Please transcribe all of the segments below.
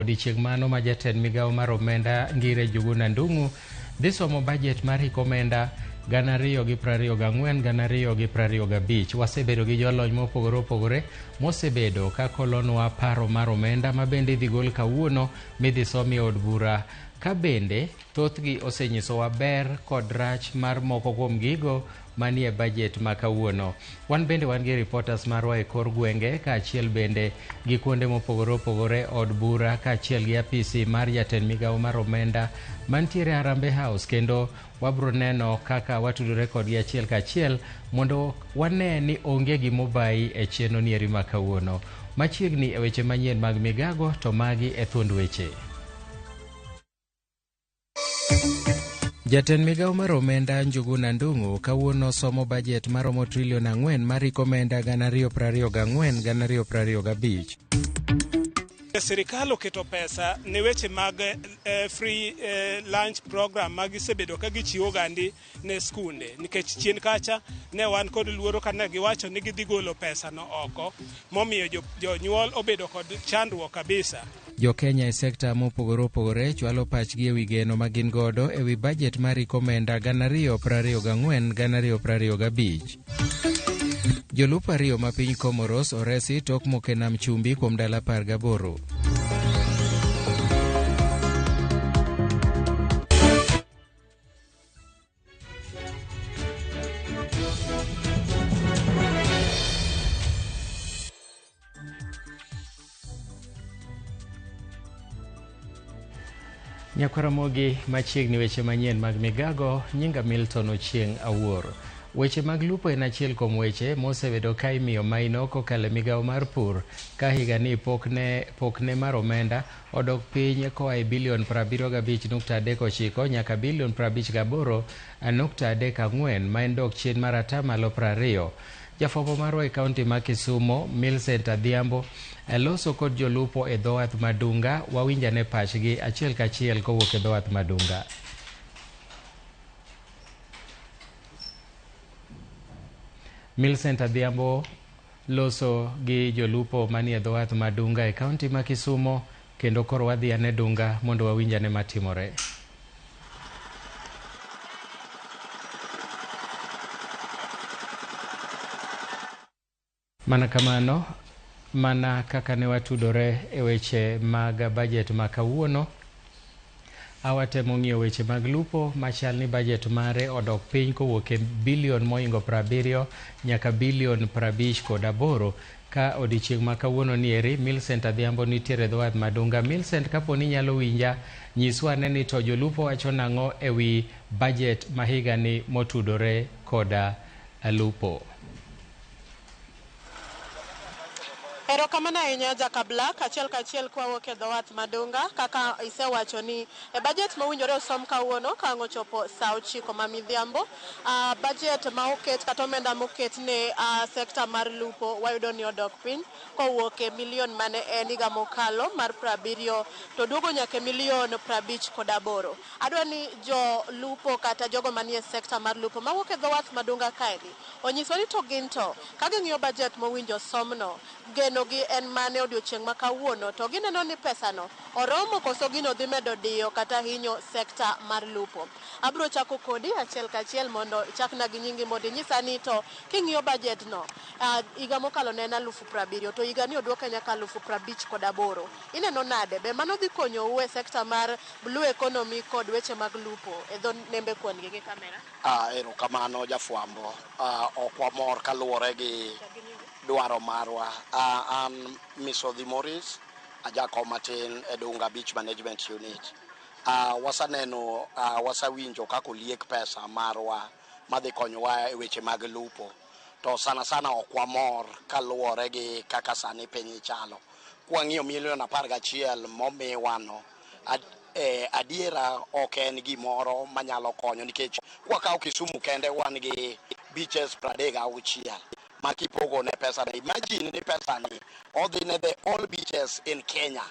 Odiechieng' mano ma jatend migawo mar omenda Ngire Njuguna Ndung'u dhi somo bajet mar hik omenda 2024 2025. Wasebedo gi jolony mopogore opogore mosebedo ka kolonwa paro mar omenda ma bende idhi gol kawuono midhi som e od bura ka bende thothgi osenyisowa ber kod rach mar moko kuom gigo manie bajet ma kawuono. Wan bende wan gi reporters marwa e kor gwenge kaachiel bende gi kuonde mopogore opogore od bura kaachiel gi apisi mar jatend migawo mar omenda mantiere Harambee House kendo wabro neno kaka watudore kodgi achiel kachiel mondo wane ni onge gimobayi e chenro nieri ma kawuono. Machiegni e weche manyien mag migago to magi e thuond weche. Jatend migawo mar omenda Njuguna Ndung'u kawuono somo bajet maromo trilion 4 mar hik omenda 2024 2025. Sirikal oketo pesa ne weche mag free lunch program ma gisebedo ka gichiwo gandi ne skunde nikech chien kacha ne wan kod luoro kane giwacho ni gidhi golo pesa no oko momiyo jonyuol obedo kod chandruok kabisa. Jo-Kenya e sekta mopogore opogore chwalo pachgi ewi geno ma gin godo ewi bajet mar hik omenda 2024 2025. Jolupo ariyo ma piny Comoros oresi tok moko e nam chumbi kuom ndalo 18. Nyakwaramogi machiegni weche manyien mag migago nyinga Milton Ochieng' Awuor. Weche mag lupo en achiel kuom weche mosebedo ka imiyo maino kokalo e migawo mar pur ka higani pokne mar omenda odok piny koa e bilion 75.39 nyaka bilion 58.34 ma en dok chien mar atamalo 20. Jafwambo marwa e kaunti ma Kisumo, Millicent Adhiambo, loso kod jolupo e dho wath ma Dunga. Wawinjane pachgi achiel kachiel kowuok e dho wath ma Dunga. Millicent Adhiambo loso gi jolupo manie dho wath ma Dunga e kaunti ma Kisumo kendo koro wadhi ane Dunga mondo wawinj ane matimore. Mana kamano, mana kaka ne watudore e weche mag bajet ma kawuono, awatemo ng'iyo weche mag lupo machal ni bajet mare odok piny kowuok e bilion mohingo 70 nyaka bilion 58 ka odiechieng' ma kawuono nieri Millicent Adhiambo nitiere e dho wath ma Dunga. Millicent, kapo ni inyalo winja, nyiswa ane ni to jolupo wacho nang'o ewi bajet ma higani motudore koda lupo. Erokamano ahinya Jaka Black, achiel kachiel kwawuok e dho wath ma Dunga kaka isewacho ni e bajet mowinjore osom kawuono ka ang' ochopo sa 9 ma midhiambo. Bajet ma oket kata omenda moket ne sekta mar lupo wayudo ni odok piny kowuok e milion mane en higa mokalo mar 70 to duogo nyaka e milion 58. Adwa ni jolupo kata jogo manie sekta mar lupo mawuok e dho wath ma Dunga kaeni onyiswa ni to gin to ka ging'iyo bajet mowinjo somno geno gi en mane odiochieng' ma kawuono to gineno ni pesano oromo koso gino dhi medo diyo kata hinyo sekta mar lupo. Abro chako kodi achiel kachiel mondo ichakna gi nyingi mondo inyisa ni to king'iyo bajet no higa mokalo ne en 70,000 to higa ni oduoke nyaka 58,000. Ineno nade? Be mano dhi konyou e sekta mar blue economy kod weche mag lupo e dho nembe kuon gi gi kamera? Erokamano jafwambo. Ok wamor kaluwore gi dwaro marwa. An Misodhi Morris, ajakom matin e Dunga Beach Management Unit. Wasaneno, wasawinjo kaka oliek pesa marwa madhi konyowa e weche mag lupo. To sana sana ok wamor kaluwore gi kaka sani piny chalo. Kwang'iyo milion 11 momiwano, adiera ok en gimoro manyalo konyo nikech kwakawo Kisumu kende wan gi beaches 36 ma kipogo ne pesa ni, imagine ni pesa ni odhi ne the all beaches in Kenya.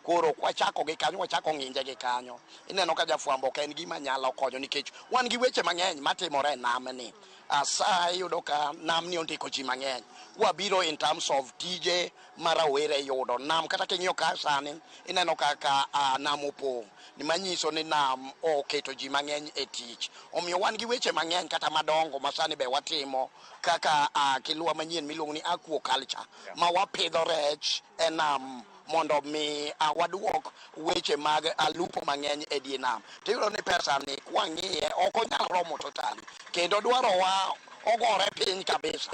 Koro kwachako gi kanyo, wachako ng'inje gi kanyo. Ineno ka jafwambo ok en gima nyalo konyo nikech wan gi weche mang'eny matimore e namni. Asa iyudo ka namni ondiko ji mang'eny. Kwabiro in terms of tije ma rawere yudo nam, kata king'iyo ka sani ineno kaka nam opong', manyiso ni nam oketo ji mang'eny e tich. Omiyo wan gi weche mang'eny kata madongo ma sani be watimo kaka kilwa manyien miluongo ni aquaculture, ma wapidho rech e nam mondo mi waduok weche mag lupo mang'eny e die nam. Tiyudo ni pesa ni kwang'iye ok onyal romo totally, kendo dwarowa ogore piny kabisa.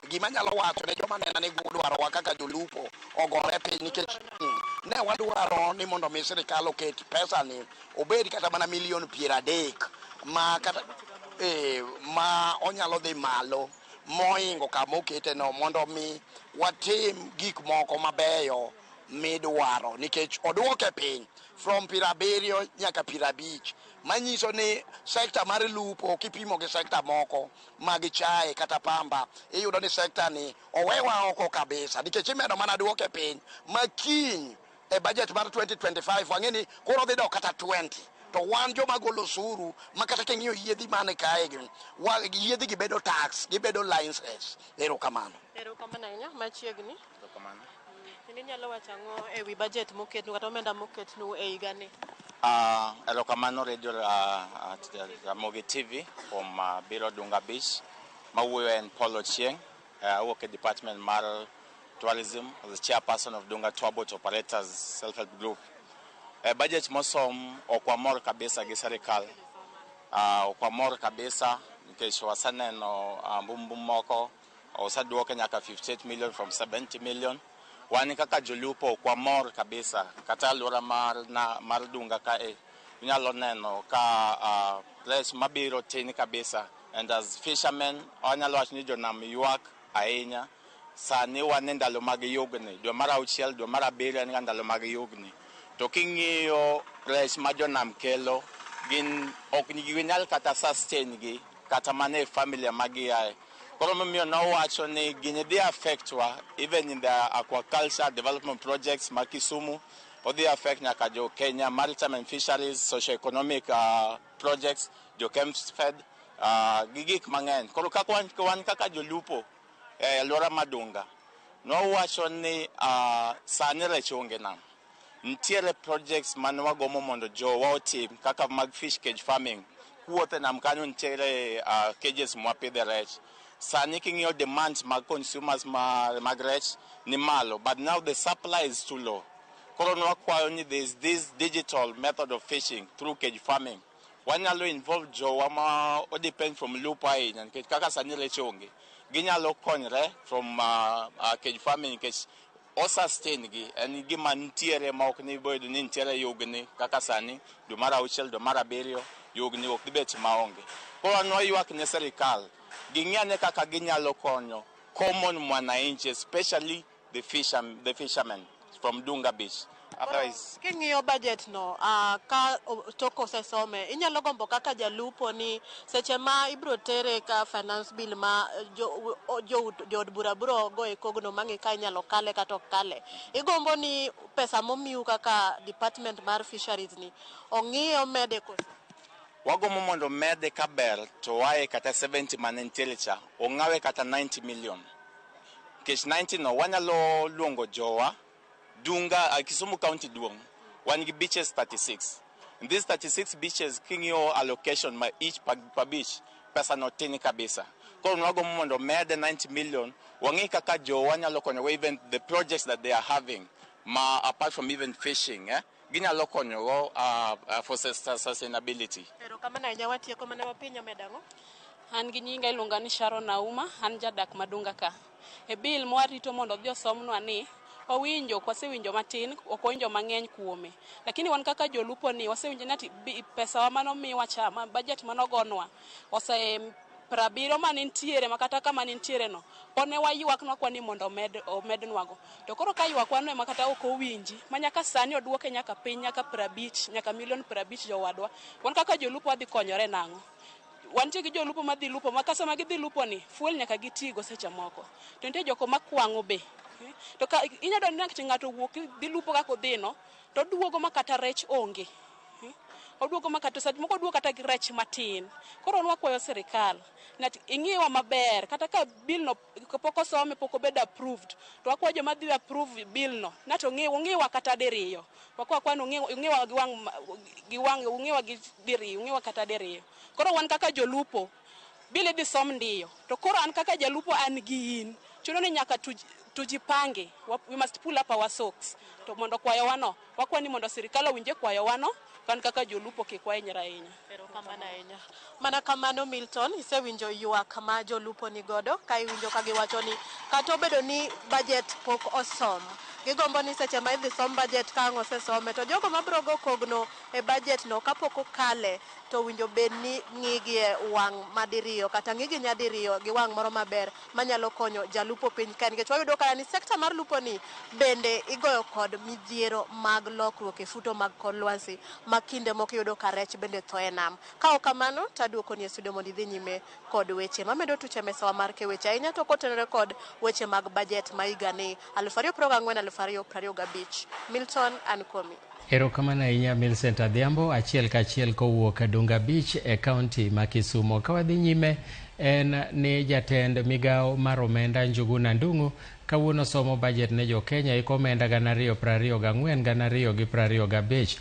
Gima nyalo wacho ne joma nena ni dwarowa kaka jolupo ogore piny nikech ne wadwaro ni mondo mi sirikal oket pesa ni obed kata mana milion 30 ma kata ma onyalo dhi malo mohingo kama okete no, mondo mi watim gik moko mabeyo midwaro, nikech oduoke piny from 70 nyaka 50, manyiso ni sector mar lupo kipimo gi sector moko mag chae kata pamba, iyudo ni sector ni owewa oko kabisa, nikech imedo mana duoke piny ma kiny e budget mar 2025 wang'e ni koro dhi dok kata 20, to wan joma golo osuru ma kata king'iyo yiedhi man kae gi yiedhi gi bedo tax, gibedo licenses. Erokamano. Erokamano ahinya. Machiegni. In inyalo wacho ang'o e wi budget moketnu kata omenda moketnu e higani? Erokamano Radio Ramogi TV kuom biro Dunga Beach. Mawuoyo en Paul Ochieng', awuok e department mar tourism as the chairperson of Dunga Tour Boat Operators Self-Help Group. Budget mosom ok wamor kabisa gi sirikal. Ok wamor kabisa nikech waseneno mbumbum moko oseduoke nyaka 58 million from 70 million. Wan kaka jolupo ok wamor kabisa, kata alwora mar Dunga kae inyalo neno ka rech mabiro tin kabisa, and as fishermen wanyalo wacho ni jonam ywak ahinya. Sani wan e ndalo mag yugni, dwe mar auchiel, dwe mar abiriyo en ga ndalo mag yugni, to king'iyo rech ma jonam kelo gin ok ginyal kata sustain gi kata mana e familia ma giae. Koro momiyo nowacho ni gini dhi affect wa even in the aquaculture development projects ma Kisumu, odhi affect nyaka jo Kenya Maritime and Fisheries socio-economic projects, jo Kemfed, gi gik mang'eny. Koro kaka wan kaka jolupo e alwora ma Dunga, nowacho ni sani rech onge nam. Nitiere projects mane wagombo mondo jowa otim kaka mag fish cage farming. Kuwuotho e nam kanyo nitiere cages mwapidhe rech. Sani king'iyo demands mag consumers mag rech ni malo, but now the supply is too low. Koro nwakwayo ni there is this digital method of fishing through cage farming. Wanyalo involve jowa ma o depend from lupo ahinya, nikech kaka sani rech onge, ginyalo konyre from cage farming nikech o sustain gi en gima nitiere ma ok ni bedo ni nitiere yugni kaka sani dwe mar auchiel, dwe mar abiriyo yugni ok dhi bet maonge. Koro wan waywak ne sirikal ging'i ane kaka ginyalo konyo common mwananchi, especially the fishermen from Dunga Beach. Otherwise, King'iyo budget no, ka tok osesome, inyalo gombo kaka jalupo ni seche ma ibro tere ka finance bill ma jood bura bro go e kogno mang'i ka inyalo kale kata ok kale, igombo ni pesa momiu kaka department mar fisheries ni ong'iye omede koso? Wagombo mondo mede kaber to wae kata 70 mane nitiere cha, ong'awe kata 90 million. Nikech 90 no wanyalo luongo jowa Dunga, Kisumu County duong', wan gi beaches 36. In these 36 beaches, king'iyo allocation ma each per beach, pesa no tin kabisa. Koro nwagombo mondo mede 90 million, wang'i kaka jowa nyalo konyogo even the projects that they are having, ma apart from even fishing, eh? Ginyalo konyogo for sustainability. Erokamano ahinya. Watieko mana wapiny omedo ang'o? An gi nyinga iluonga ni Sharon Auma, an jadak Madunga ka. E bill mwarito mondo odhi osomnwa ni, wawinjo, ok wasewinjo matin, ok wawinjo mang'eny kuome. Lakini wan kaka jolupo ni, wasewinjo ni ati pesawa manomiwa cha, ma budget manogonwa, ose 70 mane nitiere, ma kata kama nitiere no, pod ne waywak nwakwa ni mondo omednwago. To koro ka ywakwa no ema kata ok owinji, ma nyaka sani oduoke nyaka piny, nyaka 50, nyaka milion 50 jowadwa. Wan kaka jolupo wadhi konyore nang'o? Wantie gi jolupo madhi lupo, ma kasa ma gidhi lupo ni, fuel nyaka gitigo seche moko. To nitie joko makwang'o be. To ka inyalo yudo ni ng'ato wuok dhi lupo kaka odhi no, To oduogo ma kata rech onge. Oduogo ma kata seche moko oduogo kata gi rech matin. Koro nwakwayo sirikal ni ing'iwa maber kata ka bill no pok osome, pok obedo approved, to wakwayo joma dhi approve bill no nato ong'iwa kata diriyo. Wakwa kwa ni ong'iwa gi wang' ong'iwa gi diriyo, ong'iwa kata diriyo. Koro wan kaka jolupo, bill idhi som ndiyo, to koro an kaka jalupo, an gi in chuno ni nyaka tujipange. We must pull up our socks to mondo kwayowa no, wakwa ni mondo sirikal owinje kwayowa no. Wan kaka jolupo kik wahinyre ahinya. Erokamano ahinya. Mana kamano, Milton, isewinjo ywak ma jolupo ni godo ka iwinjo ka giwacho ni kata obedo ni budget pok osom, gigombo ni seche ma idhi som budget, ka ang' osesome, to jogo mabiro go kogno e budget no kapok okale, to owinjo bed ni ng'igi e wang' madiriyo kata ng'igi nyadiriyo gi wang' moro maber manyalo konyo jalupo piny ka, nikech wayudo kata ni sekta mar lupo ni bende igoyo kod midhiero mag lokruok e futo mag kor lwasi, ma kinde moko iyudo ka rech bende tho e nam. Ka ok kamano, to aduokoni e studio mondo idhi nyime kod weche mamedo tuche mesawa mar ke weche, ahinya to kotenore kod weche mag budget ma higani 2024 2025. Milton, an kuomi. Erokamano ahinya, Millicent Adhiambo, achiel kachiel kowuok Dunga Beach e kaunti ma Kisumo. Ka wadhi nyime, en ni jatend migawo mar omenda Njuguna Ndung'u kawuono somo budget ne jo Kenya iko omenda 2024 2025.